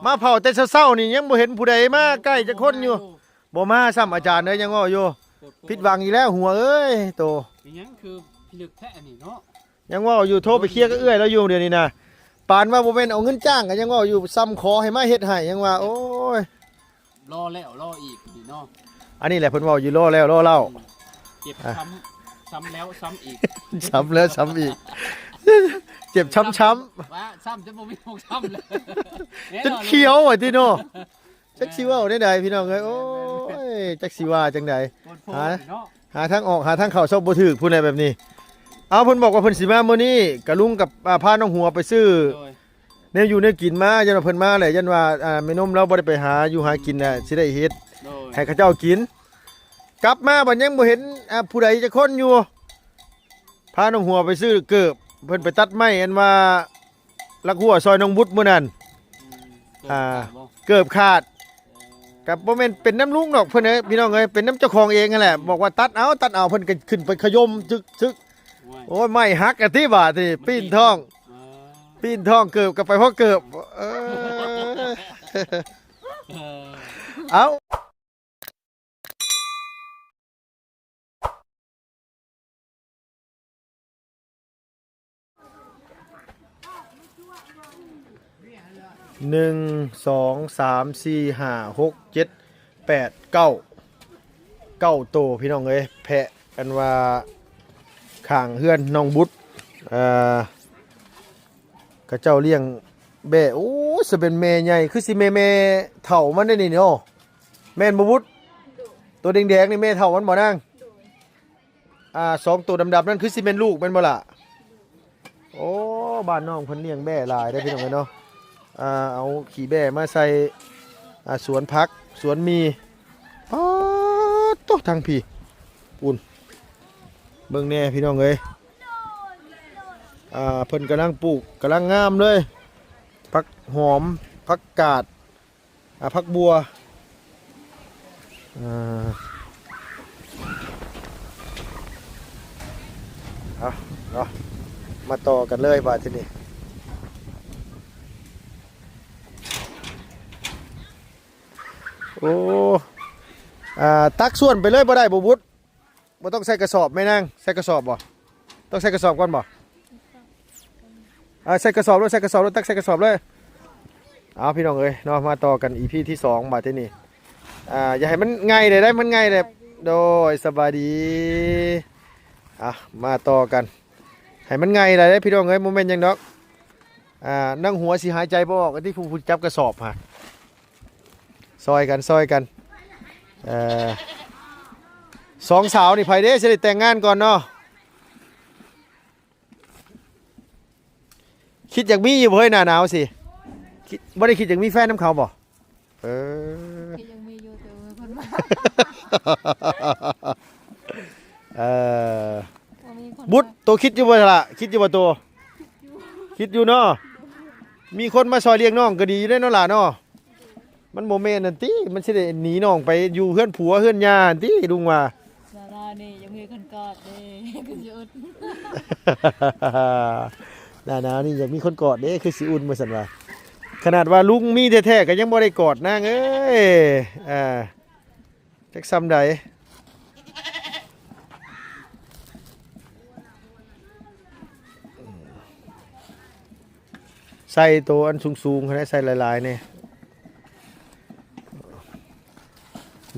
ມາເຜົາແຕ່ເຊົ້າໆນີ້ ຍັງບໍ່ເຫັນຜູ້ໃດມາໃກ້ຈັກຄົນຢູ່. ບໍ່ມາຊ້ຳ ອາຈານເອີຍ ຍັງເວົ້າຢູ່. ຜິດຫວັງອີກແລ້ວຫົວເອີຍໂຕ. ເປັນຫຍັງຄືພິລຶກແທ້ອັນນີ້ເນາະ. ຍັງເວົ້າຢູ່ ໂທໄປເຄຍກັບເອື້ອຍລາວຢູ່ດຽວນີ້ນະ. ປານວ່າບໍ່ແມ່ນເອົາເງິນຈ້າງ ກໍຍັງເວົ້າຢູ່ ຊ້ຳຂໍໃຫ້ມາເຮັດໃຫ້ ຍັງວ່າ ໂອ້ຍ ລໍແລ້ວລໍອີກນີ້ເນາະ. ອັນນີ້ແຫຼະເພິ່ນເວົ້າຢູ່ ລໍແລ້ວລໍເລົ່າ. ເຈັບຊ້ຳ ຊ້ຳແລ້ວຊ້ຳອີກ ຊ້ຳແລ້ວຊ້ຳອີກ ເຈັບຊ້ຳໆ ວ່າຊ້ຳຈົນບໍ່ມີໝ່ອງຊ້ຳແລ້ວ ຈົນຂຽວວ່າຕິເນາະ. ຈັກຊິເວົ້າແນວໃດພີ່ນ້ອງເອີຍ. ໂອ້ຍ ຈັກຊິວ່າຈັ່ງໃດ. ໂພດໆ ຫາ ເນາະ ຫາທາງອອກຫາທາງເຂົ້າຊອກບໍ່ຖືກ ຜູ້ໃດແບບນີ້. ເອົາ ເພິ່ນບອກວ່າເພິ່ນຊິມາມື້ນີ້ ກະລຸງກັບ ອ່າ ພານ້ອງຫົວໄປຊື້ ໂດຍ ແນວຢູ່ແນວກິນມາ. ຢ້ານວ່າເພິ່ນມາແຫຼະ ຢ້ານວ່າ ອ່າ ແມ່ນົມລາວບໍ່ໄດ້ໄປຫາຢູ່ຫາກິນນະ ຊິໄດ້ເຮັດ ໂດຍ ໃຫ້ເຂົາເຈົ້າກິນ. ກັບມາບັດຍັງບໍ່ເຫັນ ອ່າ ຜູ້ໃດຈັກຄົນຢູ່. ພານ້ອງຫົວໄປຊື້ເກີບ ເພິ່ນໄປຕັດໄມ້ ອັນວ່າລັກຫົວຊອຍນ້ອງບຸດມື້ນັ້ນ. ອືມ ອ່າ ເກີບຂາດບໍ່? ເກີບຂາດ. ເອີ ກໍບໍ່ແມ່ນເປັນນຳລຸງດອກເພິ່ນເອີຍ ພີ່ນ້ອງເອີຍ ເປັນນຳເຈົ້າຂອງເອງຫັ້ນແຫຼະ. ອືມ ບອກວ່າຕັດເອົາ ຕັດເອົາ ເພິ່ນກໍຂຶ້ນໄປຂະຍົມຈຶກໆ. ໂອ້ຍ ໂອ້ຍ ໄມ້ຫັກອະຕິບາດນີ້ ປີນທ້ອງ ເອີ ປີນທ້ອງ ເກີບກໍໄປພໍເກີບ. ເອີ ເອີ ເອົາ ໜຶ່ງ ສອງ ສາມ ສີ່ ຫ້າ ຫົກ ເຈັດ ແປດ ເກົ້າ ເກົ້າໂຕພີ່ນ້ອງເອີຍ. ແພະ ອັນວ່າຂ້າງເຮືອນນ້ອງບຸດ ເອີ ເຂົາເຈົ້າລ້ຽງແບ້. ໂອ້ຍ ສະເປັນແມ່ໃຫຍ່ ຄືຊິແມ່ ແມ່ເຖົ້າມັນໄດ໋ນີ້ເນາະ. ແມ່ນບໍ່ບຸດ? ໂຕແດງໆນີ້ແມ່ເຖົ້າມັນບໍ່ນາງ? ອ່າ ສອງໂຕດຳໆນັ້ນຄືຊິແມ່ນລູກແມ່ນບໍ່ລະ? ໂອ້ ບ້ານນ້ອງເພິ່ນລ້ຽງແບ້ຫຼາຍເດ້ພີ່ນ້ອງເອີຍເນາະ. ອ່າ ເອົາຂີ້ແບ້ມາໃສ່ ອ່າ ສວນຜັກ ສວນໝີ່. ປາດໂທ້ ທາງພີ້ ພຸ້ນ ເບິ່ງແດ່ພີ່ນ້ອງເອີຍ. ອ່າ ເພິ່ນກຳລັງປູກ ກຳລັງງາມເລີຍ ຜັກຫອມ ຜັກກາດ ອ່າ ຜັກບົວ. ອ່າ ເອົາເນາະ ມາຕໍ່ກັນເລີຍບາດທີນີ້. ໂອ້ ອ່າ ຕັກສ່ວນໄປເລີຍບໍ່ໄດ້ບໍ່ບຸດ? ບໍ່ຕ້ອງໃສ່ກະສອບແມ່ນາງ? ໃສ່ກະສອບບໍ່? ຕ້ອງໃສ່ກະສອບກ່ອນບໍ່? ອ່າ ໃສ່ກະສອບໂລດ ໃສ່ກະສອບໂລດ ຕັກໃສ່ກະສອບເລີຍ. ເອົາ ພີ່ນ້ອງເອີຍເນາະ ມາຕໍ່ກັນ ອີພີ ທີສອງ ບາດທີນີ້. ອ່າ ຢ່າໃຫ້ມັນໄງ່ເດ້ ໄດ້ມັນໄງ່ເດ້. ໂດຍ ສະບາຍດີ. ອ່າ ມາຕໍ່ກັນ ໃຫ້ມັນໄງ່ໄດ້ເດ້ພີ່ນ້ອງເອີຍ ບໍ່ແມ່ນຫຍັງດອກ. ອ່າ ນາງຫົວຊິຫາຍໃຈບໍ່ອອກ ອັນທີ່ຜູ້ ຜູ້ຈັບກະສອບຫະ. ຊ່ອຍກັນ ຊ່ອຍກັນ. ເອີ ສອງສາວນີ້ໃຜເດ້ຊິໄດ້ແຕ່ງງານກ່ອນເນາະ? ຄິດຢາກມີຢູ່ບໍ່ເຮີ້ຍ ໜ້າໜາວຊິ? ຄິດ ບໍ່ໄດ້ຄິດຢາກມີແຟນນຳເຂົາບໍ່? ເອີ ຄິດຢາກມີຢູ່ ແຕ່ວ່າເພິ່ນວ່າ ເອີ ບໍ່ມີຄົນ ບຸດ ໂຕຄິດຢູ່ບໍ່ລະ? ຄິດຢູ່ບໍ່ໂຕ? ຄິດຢູ່ເນາະ. ມີຄົນມາຊ່ອຍລ້ຽງນ້ອງກໍດີຢູ່ເດ້ເນາະຫຼານເນາະ. ມັນບໍ່ແມ່ນຫັ້ນຕິ ມັນຊິໄດ້ໜີນ້ອງໄປຢູ່ເຮືອນຜົວເຮືອນຍ່າຫັ້ນຕິ ລຸງວ່າ. ດາດານີ້ຍັງມີຄົນກອດເດ້ ຄືຊິອຸ່ນ. ດາດານີ້ຢາກມີຄົນກອດເດ້ ຄືຊິອຸ່ນ ວ່າຊັ້ນວ່າ. ຂະໜາດວ່າລຸງມີແທ້ໆ ກໍຍັງບໍ່ໄດ້ກອດນາງເອີຍ. ອ່າ ຈັກສ່ຳໃດ. ໃສ່ໂຕອັນສູງໆຫັ້ນແຫຼະ ໃສ່ຫຼາຍໆນີ້.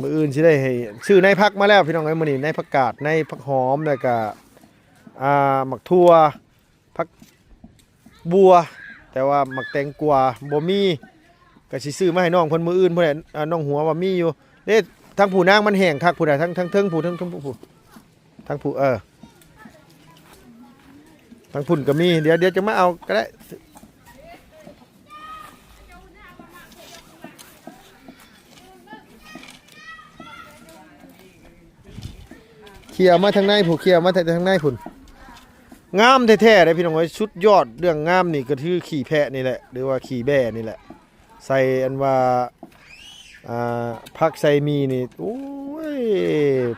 ມື້ອື່ນຊິໄດ້ໃຫ້ຊື້ໃນຜັກມາແລ້ວພີ່ນ້ອງເອີຍ. ມື້ນີ້ໃນຜັກກາດ ໃນຜັກຫອມ ແລ້ວກະ ອ່າ ໝາກຖົ່ວ ຜັກບົວ ແຕ່ວ່າໝາກແຕງກວາບໍ່ມີ ກໍຊິຊື້ມາໃຫ້ນ້ອງເພິ່ນມື້ອື່ນພຸ້ນແຫຼະ. ອ່າ ນ້ອງຫົວວ່າມີຢູ່ເດ້. ທາງຜູ້ນາງມັນແຫ້ງຄັກພຸ້ນນະ ທາງ ທາງເທິງພຸ້ນ ທາງເທິງພຸ້ນ ທາງຜູ້ ເອີ ທາງພຸ້ນກໍມີ. ດຽວ ດຽວຈະມາເອົາກໍໄດ້. ເຂົ້າມາທາງໃນພຸ້ນ ເຂົ້າມາທາງໃນພຸ້ນ. ງາມແທ້ໆເດ້ພີ່ນ້ອງເອີຍ ສຸດຍອດ. ເລື່ອງງາມນີ້ກໍຄືຂີ້ແພະນີ້ແຫຼະ ຫຼືວ່າຂີ້ແບ້ນີ້ແຫຼະ. ໃສ່ອັນວ່າ ອ່າ ຜັກໃສ່ໝີ່ນີ້ ໂອ້ຍ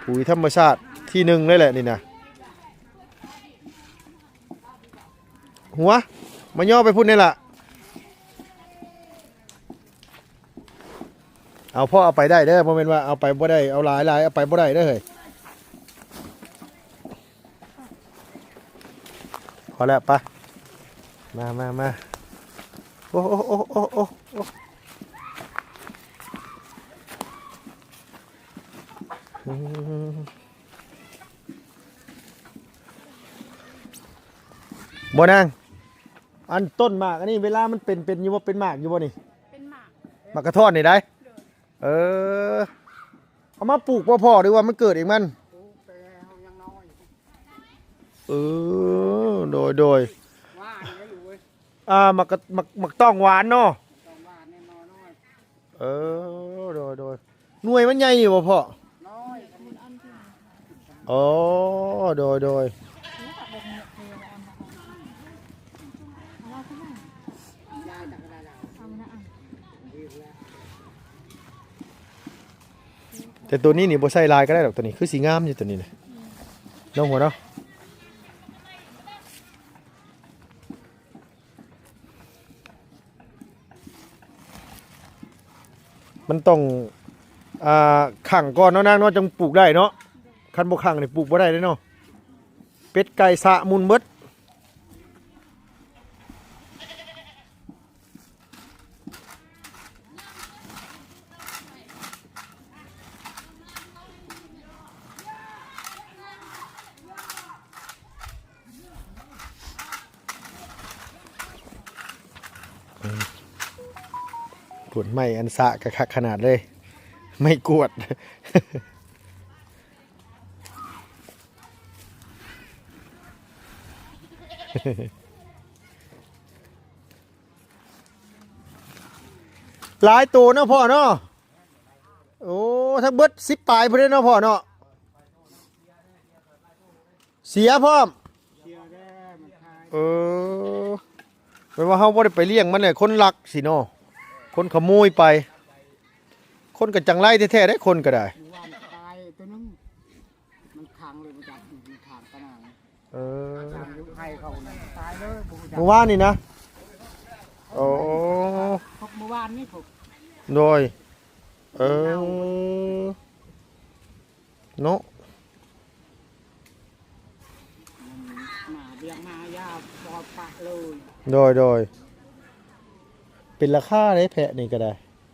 ປຸ໋ຍທຳມະຊາດທີໜຶ່ງເລີຍແຫຼະນີ້ນະ. ຫົວ ມາຍໍໄປພຸ້ນແດ່ລະ. ເອົາພໍເອົາໄປໄດ້ເດີ ບໍ່ແມ່ນວ່າເອົາໄປບໍ່ໄດ້ ເອົາຫຼາຍໆ ເອົາໄປບໍ່ໄດ້ເດີເຮີ້ຍ. ພໍແລ້ວ ໄປ ມາ ມາ ມາ ໂອ້ ໂອ້ ໂອ້ ໂອ້ ໂອ້ ໂອ້ ອືມ ບໍ່ນາງ ອັນຕົ້ນໝາກອັນນີ້ ເວລາມັນເປັນ ເປັນຢູ່ບໍ່? ເປັນໝາກຢູ່ບໍ່ນີ້? ເປັນໝາກ ໝາກກະທ້ອນນີ້ໄດ໋. ເອີ ເອົາມາປູກບໍ່ພໍ່ ຫຼືວ່າມັນເກີດເອງມັນ? ປູກແຕ່ເຮົາຍັງນ້ອຍ. ເອີ ໂດຍ ໂດຍ ຫວານເດ້ລູກເອີຍ. ອ່າ ໝາກກະ ໝາກ ໝາກຕ້ອງຫວານເນາະ ຕ້ອງຫວານແນ່ນອນເນາະ. ເອີ ໂດຍ ໂດຍ ໜ່ວຍມັນໃຫຍ່ຢູ່ບໍ່ພໍ່? ນ້ອຍ ອໍ ໂດຍ ໂດຍ. ແຕ່ໂຕນີ້ນີ້ບໍ່ໃສ່ຫຼາຍກໍໄດ້ດອກ ໂຕນີ້ຄືຊິງາມຢູ່ໂຕນີ້ນະ ນ້ອງຫົວເນາະ. ມັນຕ້ອງ ອ່າ ຂັງກ່ອນເນາະນາງເນາະ ຈັ່ງປູກໄດ້ເນາະ ຄັນບໍ່ຂັງນີ້ປູກບໍ່ໄດ້ເດ້ເນາະ ເປັດໄກ່ສະໝຸ່ນເບິດ. ກວດໄມ້ອັນສະກະຄັກຂະໜາດເລີຍ ໄມ້ກວດ. ຫຼາຍໂຕເນາະພໍ່ເນາະ. ໂອ້ ທັງເບິດສິບປາຍພຸ້ນເດ້ເນາະພໍ່ເນາະ ເສຍພ້ອມ. ເອີ ແປວ່າເຮົາບໍ່ໄດ້ໄປລ້ຽງມັນແຫຼະ ຄົນລັກຊິເນາະ ຄົນຂະໂມຍໄປ. ຄົນກໍຈັງໄລແທ້ໆເດ້ ຄົນກໍໄດ້. ເມື່ອວານຕາຍໂຕໜຶ່ງ ມັນຂັງເລີຍ ບໍ່ຈັກ ມັນຂັງຕະໜາງ. ເອີ ເມື່ອວານນີ້ນະ. ໂອ້ ເມື່ອວານນີ້ພຸ້ນ. ໂດຍ ເອີ ເນາະ. ໂດຍ ໂດຍ ເປັນລາຄາເດ້ແພະນີ້ກໍໄດ້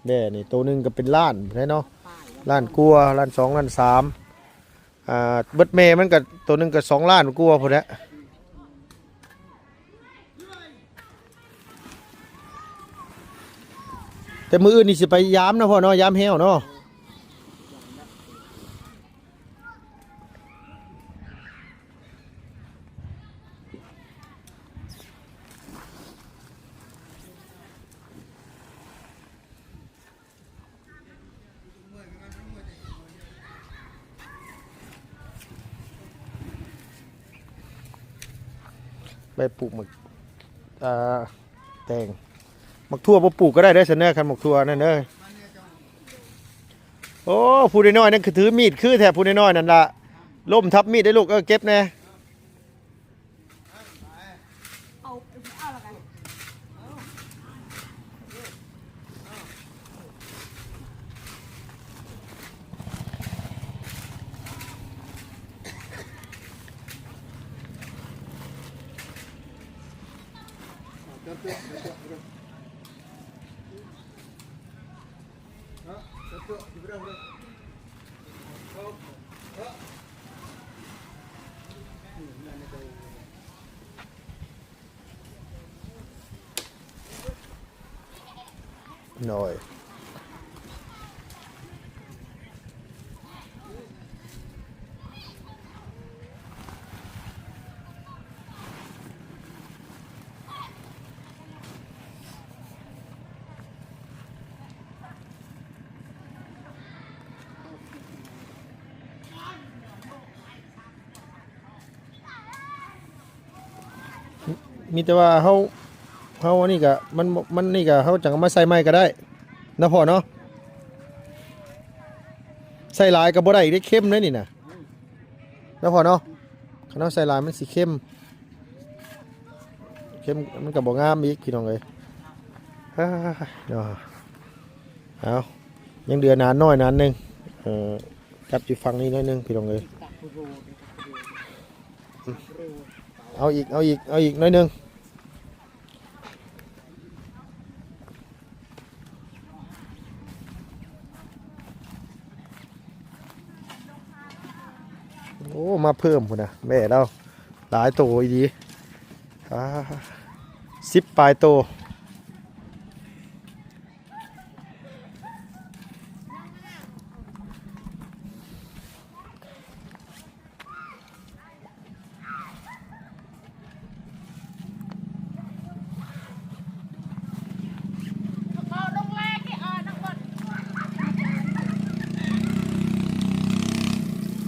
ແບ້ນີ້ໂຕໜຶ່ງກໍເປັນລ້ານພຸ້ນແຫຼະເນາະ ລ້ານກວ່າ ລ້ານສອງ ລ້ານສາມ. ອ່າ ເບິດແມ່ມັນກໍໂຕໜຶ່ງກໍສອງລ້ານກວ່າພຸ້ນແຫຼະ. ແຕ່ມື້ອື່ນນີ້ຊິໄປຢາມເນາະພໍ່ເນາະ ຢາມແຫ້ວເນາະ. ໄປປູກໝາກ ອ່າ ແຕງ ໝາກຖົ່ວບໍ່ປູກກໍໄດ້ເດີຊັ້ນເດີ ຄັນໝາກຖົ່ວນັ້ນເດີ. ໂອ້ ຜູ້ນ້ອຍໆນັ້ນຄືຖືມີດຄືແທ້ ຜູ້ນ້ອຍໆນັ້ນລະ ລົ້ມທັບມີດເດ້ລູກ. ເອີ ເກັບແດ່. ໂດຍ. ມີແຕ່ວ່າເຮົາ ເຮົາອັນນີ້ກະ ມັນ ມັນນີ້ກະ ເຮົາຈັ່ງເອົາມາໃສ່ໃໝ່ກະໄດ້ເນາະພໍ່ເນາະ. ໃສ່ຫຼາຍກະບໍ່ໄດ້ເດ້ ເຄັມເດ້ນີ້ນະ ເນາະພໍ່ເນາະ. ຄັນເຮົາໃສ່ຫຼາຍມັນຊິເຄັມ ເຄັມ ມັນກະບໍ່ງາມອີກ ພີ່ນ້ອງເອີຍ. ເອົາ ເອົາ. ຍັງເຫຼືອໜານນ້ອຍໜານໜຶ່ງ ເອີ ຈັບຢູ່ຝັ່ງນີ້ໜ້ອຍໜຶ່ງ ພີ່ນ້ອງເອີຍ. ເອົາອີກ ເອົາອີກ ເອົາອີກໜ້ອຍໜຶ່ງ. ໂອ້ ມາເພີ່ມພຸ້ນນະ ແມ່ລາວ ຫຼາຍໂຕອີ່ຫຼີ ອາ ສິບປາຍໂຕ.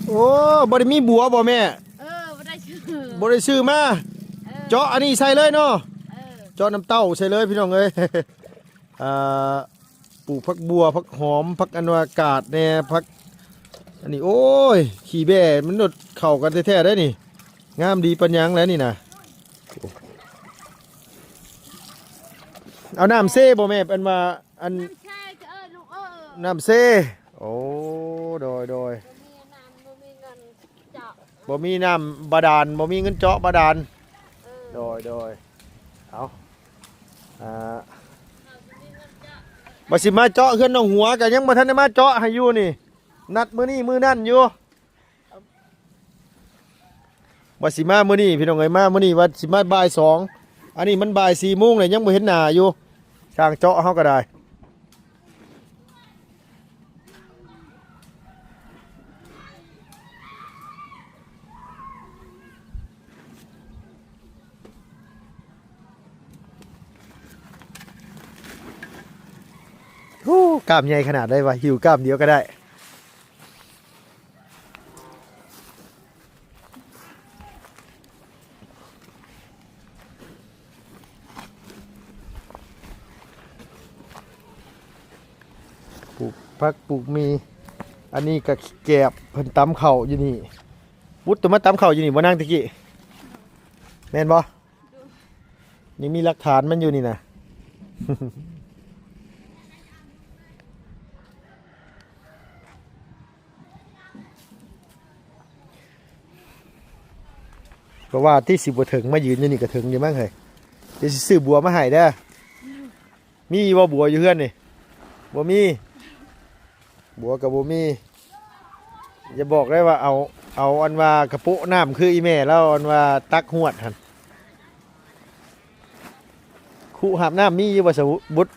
ໂອ້ ບໍ່ໄດ້ມີບົວບໍ່ແມ່? ເອີ ບໍ່ໄດ້ຊື້ ບໍ່ໄດ້ຊື້ມາ. ເອີ ເຈາະອັນນີ້ໃສ່ເລີຍເນາະ. ເອີ ເຈາະນ້ຳເຕົ້າໃສ່ເລີຍ ພີ່ນ້ອງເອີຍ. ອ່າ ປູກຜັກບົ່ວ ຜັກຫອມ ຜັກອັນວ່າກາດແດ່ ຜັກອັນນີ້ ໂອ້ຍ ຂີ້ແບ້ມັນໂດດເຂົ້າກັນແທ້ໆໄດ໋ນີ້. ງາມດີປານຫຍັງແຫຼະນີ້ນະ. ເອົານ້ຳເຊບໍ່ແມ່? ອັນວ່າ ອັນ ນ້ຳແຊ່ເອີ ລູກເອີຍ ນ້ຳເຊ. ໂອ້ ໂດຍ ໂດຍ ບໍ່ມີນ້ຳ ບໍ່ມີເງິນເຈາະ ບໍ່ມີນ້ຳບາດານ ບໍ່ມີເງິນເຈາະບາດານ. ເອີ ໂດຍ ໂດຍ ເອົາ ອ່າ ວ່າຊິມາເຈາະເຮືອນນ້ອງຫົວ ກໍຍັງບໍ່ທັນໄດ້ມາເຈາະໃຫ້ຢູ່ນີ້ ນັດມື້ນີ້ມື້ນັ້ນຢູ່. ວ່າຊິມາມື້ນີ້ ພີ່ນ້ອງເອີຍ ມາມື້ນີ້ວ່າຊິມາບ່າຍສອງ ອັນນີ້ມັນບ່າຍສີ່ໂມງແລ້ວ ຍັງບໍ່ເຫັນໜ້າຢູ່ ຊ່າງເຈາະເຮົາກໍໄດ້. ໂອ້ ກ້າມໃຫຍ່ຂະໜາດໃດວະ ຫິ້ວກ້າມດຽວກໍໄດ້. ປູກຜັກປູກໝີ່ ອັນນີ້ກໍແກບ ເພິ່ນຕຳເຂົ້າຢູ່ນີ້. ວຸດໂຕມາຕຳເຂົ້າຢູ່ນີ້ບໍ່ນາງ ແຕ່ກີ້ ແມ່ນບໍ່? ຍັງມີຫຼັກຖານມັນຢູ່ນີ້ນະ. ເພາະວ່າທີ່ຊິບໍ່ເຖິງ ມາຢືນຢູ່ນີ້ກໍເຖິງຢູ່ມັ້ງເຮີ້ຍ. ດຽວຊິຊື້ບົວມາໃຫ້ເດີ. ມີບໍ່ບົວຢູ່ເຮືອນນີ້? ບໍ່ມີ. ບົວກໍບໍ່ມີ. ຢ່າບອກໄດ້ວ່າເອົາ ເອົາອັນວ່າກະໂປະນ້ຳຄືອີ່ແມ່ລາວ ອັນວ່າຕັກຫວດຫັ້ນ. ຄຸຫາບນ້ຳມີຢູ່ບໍ່ສະບຸດ?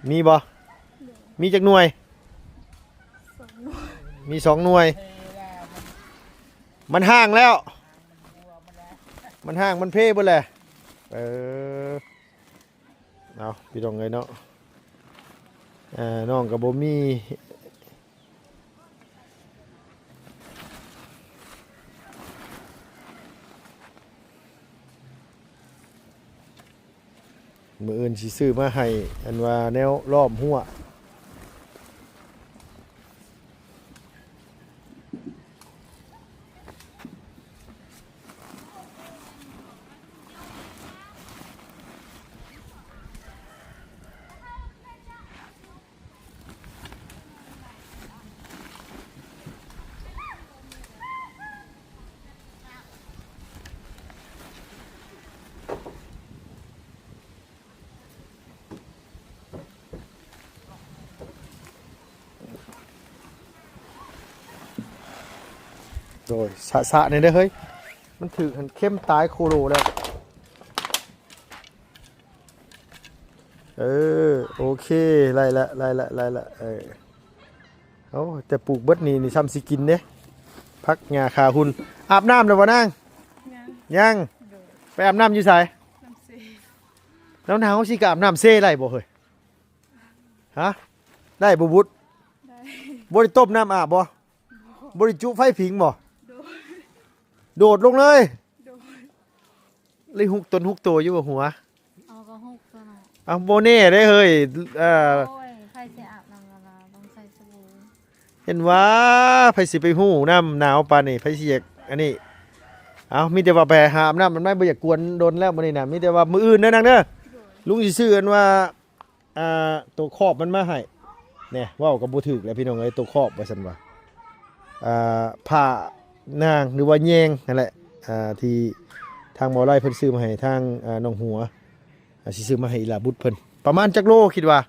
ມີບໍ່? ມີຈັກໜ່ວຍ? ມີສອງໜ່ວຍ. ມັນຮ້າງແລ້ວ ມັນຮ້າງ ມັນເພເບິດແຫຼະ. ເອີ ເອົາ ພີ່ນ້ອງເອີຍເນາະ ເອີ ນ້ອງກໍບໍ່ມີ. ມື້ອື່ນຊິຊື້ມາໃຫ້ ອັນວ່າແນວລ້ອມຮົ້ວ. ໂດຍ ສະໆ ແດ່ເດີເຮີ້ຍ ມັນຖືກຫັ້ນເຂັມຕາຍໂຄໂລແລ້ວ. ເອີ ໂອເຄ ໄດ້ລະ ໄດ້ລະ ໄດ້ລະ ເອີ. ໂອ້ ແຕ່ປູກເບິດນີ້ ນີ້ຊ່ຳຊິກິນເດ້ ຜັກຫຍ້າຂາຫຸ່ນ. ອາບນ້ຳແລ້ວບໍ່ນາງ? ຍັງ ຍັງ. ໂດຍ ໄປອາບນ້ຳຢູ່ໃສ? ນ້ຳເຊ. ໜາວໆ ຊິກະອາບນ້ຳເຊໄດ້ບໍ່ເຮີ້ຍ? ຮະ? ໄດ້ບໍ່ບຸດ? ໄດ້. ບໍ່ໄດ້ຕົ້ມນ້ຳອາບບໍ່? ບໍ່. ບໍ່ໄດ້ຈຸໄຟຜິງບໍ່? ໂດຍ. ໂດດລົງເລີຍ? ໂດຍ. ໄດ້ຮຸກຕົນຮຸກໂຕຢູ່ບໍ່ຫົວ? ເອົາ ກໍຮຸກຕົວເນາະ. ເອົາ ບໍ່ແນ່ເດ້ເຮີ້ຍ ເອີ. ໂອ້ຍ ໃຜຊິອາບນ້ຳລະລາ ຕ້ອງໃສ່ສະບູ. ເຫັນວ່າ ໃຜຊິໄປຮູ້ ນ້ຳໜາວປານນີ້ ໃຜຊິຢາກອັນນີ້. ເອົາ ມີແຕ່ວ່າໄປຫາອາບນ້ຳ ມັນບໍ່ຢາກກວນດົນແລ້ວມື້ນີ້ນະ ມີແຕ່ວ່າມື້ອື່ນເດີນາງເດີ. ໂດຍ. ລຸງຊິຊື້ອັນວ່າ ອ່າ ໂຕຄອບມັນມາໃຫ້ ແນ່ ເວົ້າກໍບໍ່ຖືກແຫຼະພີ່ນ້ອງເອີຍ ໂຕຄອບວ່າຊັ້ນວ່າ ອ່າ ຜ້ານາງ ຫຼືວ່າແຍງຫັ້ນແຫຼະ ອ່າ ທີ່ທາງບໍ່ໄລເພິ່ນຊື້ມາໃຫ້ທາງ ອ່າ ນ້ອງຫົວ ອ່າ ຊິຊື້ມາໃຫ້ອີ່ຫຼ້າບຸດເພິ່ນ ປະມານຈັກໂລຄິດວ່າ?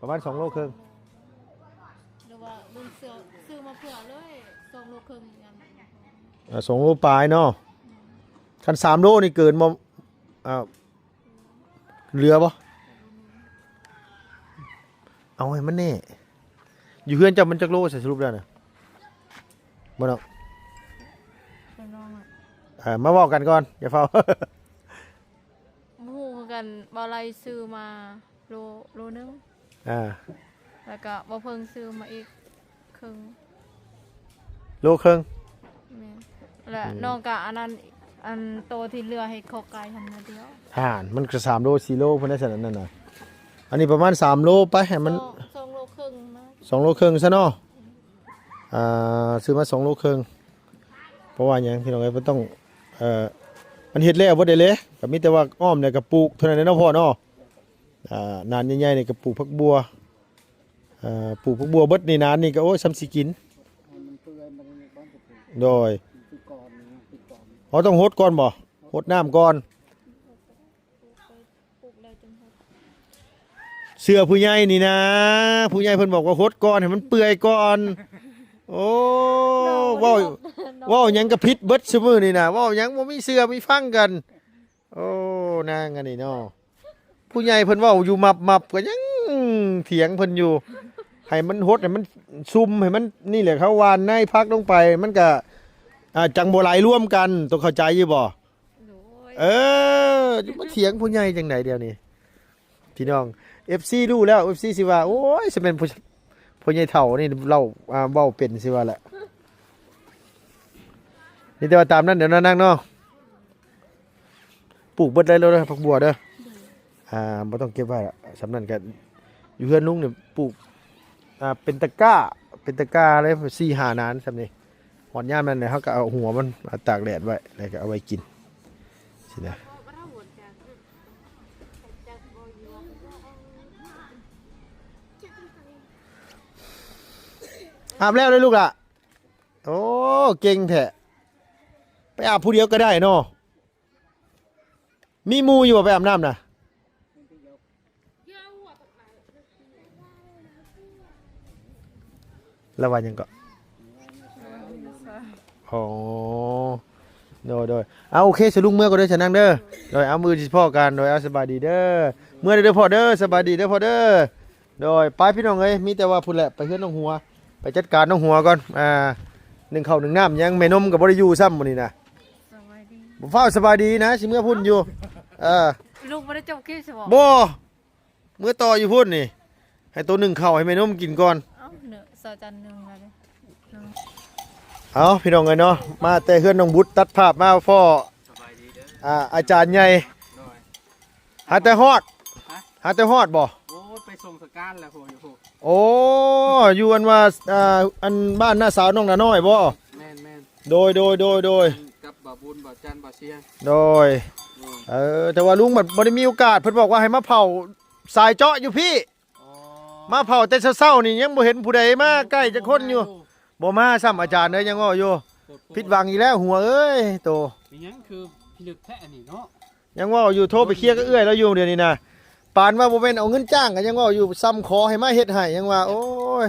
ປະມານສອງໂລເຄິ່ງ ຫຼືວ່າເບິ່ງເສື້ອ ຊື້ມາເພື່ອເລີຍ ສອງໂລເຄິ່ງ ອ່າ ສອງໂລປາຍເນາະ. ຄັນສາມໂລນີ້ເກີນບໍ່? ອ່າ ເຫຼືອບໍ່? ເອົາໃຫ້ມັນແນ່ ຢູ່ເຮືອນເຈົ້າມັນຈັກໂລ ສະຫຼຸບແລ້ວນະ? ບໍ່ເນາະ ເອີ ມາເວົ້າກັນກ່ອນ ຢ່າຟ້າວ ບໍ່ຮູ້ຄືກັນ ບ່າວໄລຊື້ມາໂລ ໂລໜຶ່ງ ອ່າ ແລ້ວກະບ່າວເພິ່ງຊື້ມາອີກເຄິ່ງ ໂລເຄິ່ງ ແມ່ນ ແລະ ອືມ ນ້ອງກະອັນນັ້ນ ອັນໂຕທີ່ເຫຼືອໃຫ້ຂໍໄກ່ຫັ້ນໜ້ອຍດຽວ ຫັ້ນ ມັນກະສາມໂລສີ່ໂລພຸ້ນໄດ໋ຊັ້ນ ອັນນັ້ນນະ ອັນນີ້ປະມານສາມໂລໄປ ໃຫ້ມັນ ສອງ ສອງໂລເຄິ່ງນະ ສອງໂລເຄິ່ງຊະເນາະ ອ່າ ຊື້ມາສອງໂລເຄິ່ງ ເພາະວ່າຫຍັງພີ່ນ້ອງເອີຍ ມັນຕ້ອງ ເອີ ມັນເຮັດແລ້ວເບິດເດ້ເລ ກໍມີແຕ່ວ່າອ້ອມແລ້ວກໍປູກເທົ່ານັ້ນແຫຼະເນາະພໍ່ເນາະ ອ່າ ນານໃຫຍ່ໆນີ້ກໍປູກຜັກບົ່ວ ເອີ ປູກຜັກບົ່ວເບິດນີ້ ນານນີ້ກໍ ໂອ້ຍ ສ່ຳຊິກິນ ໂດຍ ເຮົາຕ້ອງຫົດກ່ອນບໍ່? ຫົດນ້ຳກ່ອນ ເຊື່ອຜູ້ໃຫຍ່ນີ້ນາ ຜູ້ໃຫຍ່ເພິ່ນບອກວ່າຫົດກ່ອນ ໃຫ້ມັນເປື່ອຍກ່ອນ ໂອ້ ເວົ້າ ເວົ້າຫຍັງກໍຜິດເບິດຊຸມື້ນີ້ນະ ເວົ້າຫຍັງບໍ່ມີເຊື່ອມີຟັງກັນ ໂອ້ ນາງອັນນີ້ເນາະ ຜູ້ໃຫຍ່ເພິ່ນເວົ້າຢູ່ມັບໆ ກໍຍັງຖຽງເພິ່ນຢູ່ ໃຫ້ມັນຫົດ ໃຫ້ມັນຊຸ່ມ ໃຫ້ມັນ ນີ້ແຫຼະ ເຂົາຫວ່ານໃນຜັກລົງໄປ ມັນກະ ອ່າ ຈັ່ງບໍ່ໄຫຼລວມກັນ ຕ້ອງເຂົ້າໃຈຢູ່ບໍ່? ໂດຍ ເອີ ຈະມາຖຽງຜູ້ໃຫຍ່ຈັ່ງໃດດຽວນີ້ ພີ່ນ້ອງ ເອັຟຊີ ຮູ້ແລ້ວ ເອັຟຊີ ຊິວ່າ ໂອ້ຍ ຊິແມ່ນຜູ້ ພໍ່ໃຫຍ່ເຖົ້ານີ້ເລົ່າ ອ່າ ເວົ້າເປັນຊິວ່າແຫຼະ ມີແຕ່ວ່າຕາມນັ້ນເດີເນາະນາງເນາະ ປູກເບິດໄດ້ແລ້ວເດີ ຜັກບົ່ວເດີ ອ່າ ບໍ່ຕ້ອງເກັບໄວ້ລະ ສ່ຳນັ້ນກະ ຢູ່ເຮືອນລຸງນີ້ປູກ ອ່າ ເປັນຕະກ້າ ເປັນຕະກ້າເລີຍ ສີ່ຫ້ານານສ່ຳນີ້ ຮອດຍາມນັ້ນແຫຼະ ເຮົາກໍເອົາຫົວມັນມາຕາກແດດໄວ້ ແລ້ວກໍເອົາໄວ້ກິນ ຊີ້ນະ ອາບແລ້ວເດີລູກຫຼ້າ ໂອ້ ເກັ່ງແທ້ ໄປອາບຜູ້ດຽວກໍໄດ້ເນາະ ມີໝູ່ຢູ່ບໍ່ໄປອາບນ້ຳນະ? ລະວ່າຫຍັງເກາະ? ອໍ ໂດຍໆ ເອົາ ໂອເຄ ສະລຸງເມືອກ່ອນເດີ ສະນັງເດີ ໂດຍ ເອົາ ມື້ອື່ນຊິພໍ້ກັນ ໂດຍ ເອົາ ສະບາຍດີເດີ ເມືອເດີ ເດີພໍ່ເດີ ສະບາຍດີເດີພໍ່ເດີ ໂດຍ ໄປພີ່ນ້ອງເອີຍ ມີແຕ່ວ່າພຸ້ນແຫຼະ ໄປເຮືອນນ້ອງຫົວ ໄປຈັດການນ້ອງຫົວກ່ອນ ອ່າ ໜຶ້ງເຂົ້າໜຶ້ງນ້ຳຫຍັງ ແມ່ນົມກໍບໍ່ໄດ້ຢູ່ຊ້ຳມື້ນີ້ນະ ສະບາຍດີ ບໍ່ຟ້າວສະບາຍດີນະ ຊິເມືອພຸ້ນຢູ່ ເອີ ລູກບໍ່ໄດ້ຈົບຄລິບໃຊ່ບໍ່? ບໍ່ ເມືອຕໍ່ຢູ່ພຸ້ນນີ້ ໃຫ້ໂຕໜຶ້ງເຂົ້າໃຫ້ແມ່ນົມກິນກ່ອນ ເອົ້າ ເໜືອສາຈັນໜຶ່ງແລ້ວເດ້ ເອົ້າ ພີ່ນ້ອງເອີຍເນາະ ມາແຕ່ເຮືອນນ້ອງບຸດ ຕັດພາບມາພໍ້ ສະບາຍດີເດີ ອ່າ ອາຈານໃຫຍ່ ໂດຍ ຫາແຕ່ຮອດ ຮະ? ຫາແຕ່ຮອດບໍ່? ໂອ້ຍ ໄປສົ່ງສະການແລ້ວພຸ້ນ ຢູ່ພຸ້ນ ໂອ້ ຢູ່ອັນວ່າ ອ່າ ອັນບ້ານນ້າສາວນ້ອງໜ້ານ້ອຍບໍ່? ແມ່ນໆ ໂດຍໆໆໆ ກັບບ່າວບຸນ ບ່າວຈັນ ບ່າວຊຽງ ໂດຍ ໂດຍ ເອີ ແຕ່ວ່າລຸງບັດບໍ່ໄດ້ມີໂອກາດ ເພິ່ນບອກວ່າໃຫ້ມາເຝົ້າສາຍເຈາະຢູ່ພີ້ ອໍ ມາເຝົ້າແຕ່ເຊົ້າໆນີ້ ຍັງບໍ່ເຫັນຜູ້ໃດມາໃກ້ຈັກຄົນຢູ່ ບໍ່ມາຊ້ຳ ອາຈານເອີຍ ຍັງເວົ້າຢູ່ ໂພດໂພດ ຜິດຫວັງອີກແລ້ວຫົວເອີຍ ໂຕ ມີຫຍັງຄືພິລຶກແທ້ອັນນີ້ເນາະ ຍັງເວົ້າຢູ່ ໂທໄປເຄຍກັບເອື້ອຍລາວຢູ່ດຽວນີ້ນະ ປານວ່າບໍ່ແມ່ນເອົາເງິນຈ້າງ ກໍຍັງເວົ້າຢູ່ ຊ້ຳຂໍໃຫ້ມາເຮັດໃຫ້ ຍັງວ່າ ໂອ້ຍ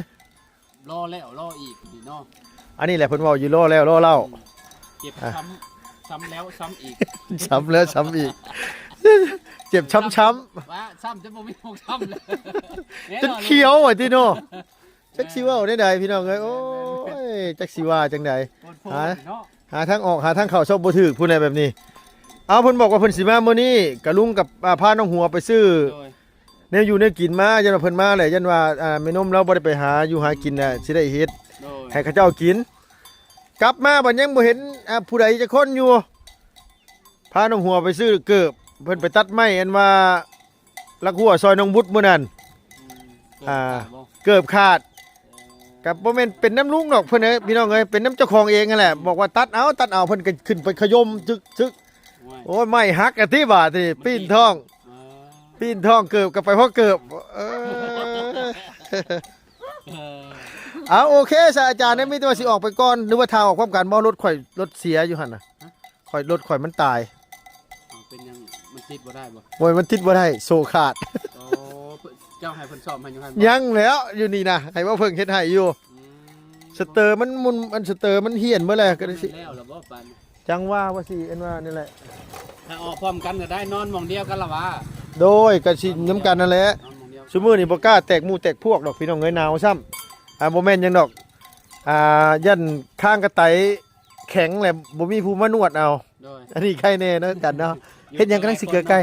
ລໍແລ້ວລໍອີກນີ້ເນາະ ອັນນີ້ແຫຼະເພິ່ນເວົ້າຢູ່ ລໍແລ້ວລໍເລົ່າ ອືມ ເຈັບ ອ່ະ ຊ້ຳ ຊ້ຳແລ້ວຊ້ຳອີກ ຊ້ຳແລ້ວຊ້ຳອີກ ເຈັບຊ້ຳໆ ວ່າຊ້ຳຈົນບໍ່ມີໝ່ອງຊ້ຳແລ້ວ ຈົນຂຽວວ່າຕິເນາະ ຈັກຊິເວົ້າແນວໃດພີ່ນ້ອງເອີຍ ໂອ້ຍ ຈັກຊິວ່າຈັ່ງໃດ ໂພດໂພດ ຫາ ເນາະ ຫາທາງອອກ ຫາທາງເຂົ້າຊອກບໍ່ຖືກ ຜູ້ໃດແບບນີ້ ເອົາ ເພິ່ນບອກວ່າເພິ່ນຊິມາມື້ນີ້ ກະລຸງກັບ ອ່າ ພານ້ອງຫົວໄປຊື້ ໂດຍ ແນວຢູ່ແນວກິນມາ ຢ້ານວ່າເພິ່ນມາແຫຼະ ຢ້ານວ່າ ອ່າ ແມ່ນົມລາວບໍ່ໄດ້ໄປຫາຢູ່ຫາກິນນະ ຊິໄດ້ເຮັດ ໂດຍ ໃຫ້ເຂົາເຈົ້າກິນ ກັບມາບັດຍັງບໍ່ເຫັນ ອ່າ ຜູ້ໃດຈັກຄົນຢູ່ ພານ້ອງຫົວໄປຊື້ເກີບ ເພິ່ນໄປຕັດໄມ້ ອັນວ່າລັກຫົວຊອຍນ້ອງບຸດມື້ນັ້ນ ອືມ ອ່າ ເກີບຂາດບໍ່? ເກີບຂາດ ເອີ ກໍບໍ່ແມ່ນເປັນນຳລຸງດອກ ເພິ່ນເອີຍ ພີ່ນ້ອງເອີຍ ເປັນນຳເຈົ້າຂອງເອງຫັ້ນແຫຼະ ອືມ ບອກວ່າຕັດເອົາ ຕັດເອົາ ເພິ່ນກໍຂຶ້ນໄປຂະຍົມຈຶກໆ ໂອ້ຍ ໂອ້ຍ ໄມ້ຫັກອະຕິບາດນີ້ ປີນທ້ອງ ເອີ ປີ້ນທ້ອງເກີບກໍໄປພໍເກີບ. ເອີ ເອີ ເອົາ ໂອເຄຊະອາຈານ ມີແຕ່ວ່າຊິອອກໄປກ່ອນ ຫຼືວ່າຖ້າອອກພ້ອມກັນບໍ່? ລົດຂ້ອຍ ລົດເສຍຢູ່ຫັ້ນນະ. ຮະ? ຂ້ອຍ ລົດຂ້ອຍມັນຕາຍ. ເອົາ ເປັນຫຍັງ? ມັນຕິດບໍ່ໄດ້ບໍ່? ໂອ້ຍ ມັນຕິດບໍ່ໄດ້ ໂສ້ຂາດ. ໂອ້ ເຈົ້າໃຫ້ເພິ່ນສ້ອມໃຫ້ຢູ່ຫັ້ນບໍ່? ຍັງແລ້ວ ຢູ່ນີ້ນະ ໃຫ້ບ່າວເຜິ້ງເຮັດໃຫ້ຢູ່. ອືມ ສະເຕີມັນໝຸ່ນ ອັນສະເຕີມັນຫ້ຽນເບິດແລ້ວ ກໍໄດ້ຊິ ແລ້ວລະບໍ່ປານ? ຈັ່ງວ່າ ວ່າຊິອັນວ່ານີ້ແຫຼະ ຖ້າອອກພ້ອມກັນກໍໄດ້ ນອນໝ່ອງດຽວກັນລະຫວາ. ໂດຍ ກໍຊິນຳກັນນັ້ນແຫຼະ. ນອນໝ່ອງດຽວ ຊຸມື້ນີ້ບໍ່ກ້າແຕກໝູ່ແຕກພວກດອກພີ່ນ້ອງເອີຍ ໜາວຊ້ຳ. ອ່າ ບໍ່ແມ່ນຫຍັງດອກ ອ່າ ຢ້ານຄາງກະໄຕແຂງແຫຼະ ບໍ່ມີຜູ້ມານວດເອົາ. ໂດຍ ອັນນີ້ໄຄແນ່ເນາະອາຈານເນາະ. ເຮັດຫຍັງ? ກຳລັງຊິເກືອໄກ່.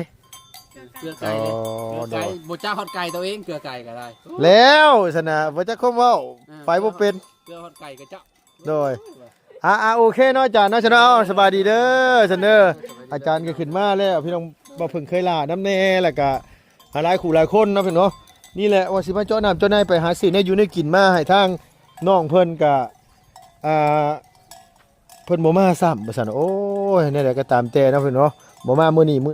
ເກືອໄກ່ເດ້. ອໍ ເກືອໄກ່ ໂດຍ ບໍ່ຈັກຮອດໄກ່ຕົວເອງ ເກືອໄກ່ກໍໄດ້. ແລ້ວຊັ້ນນະ ບໍ່ຈັກຄວາມເວົ້າ ເອີ ໄປບໍ່ເປັນ ເກືອຮອດໄກ່ກໍເຈົ້າ. ໂດຍ ອ່າໆ ໂອເຄເນາະອາຈານເນາະ ຊັ້ນເນາະ. ສະບາຍດີເດີ ຊັ້ນເດີ. ອາຈານກໍຂຶ້ນມາແລ້ວ ພີ່ນ້ອງ ບ່າວເຜິ້ງເຄີຍຫຼ້ານຳແດ່ ແລ້ວກໍຫຼາຍຄູ່ຫຼາຍຄົນເນາະ ພີ່ນ້ອງເນາະ. ນີ້ແຫຼະ ວ່າຊິມາເຈາະນ້ຳເຈາະໃນ ໄປຫາຊື້ແນວຢູ່ແນວກິນມາໃຫ້ທາງນ້ອງເພິ່ນ ກໍ ອ່າ ເພິ່ນບໍ່ມາຊ້ຳວ່າຊັ້ນ. ໂອ້ຍ ແນວໃດກໍຕາມແຕ່ເນາະ ພີ່ນ້ອງເນາະ ບໍ່ມາມື້ນີ້ມື້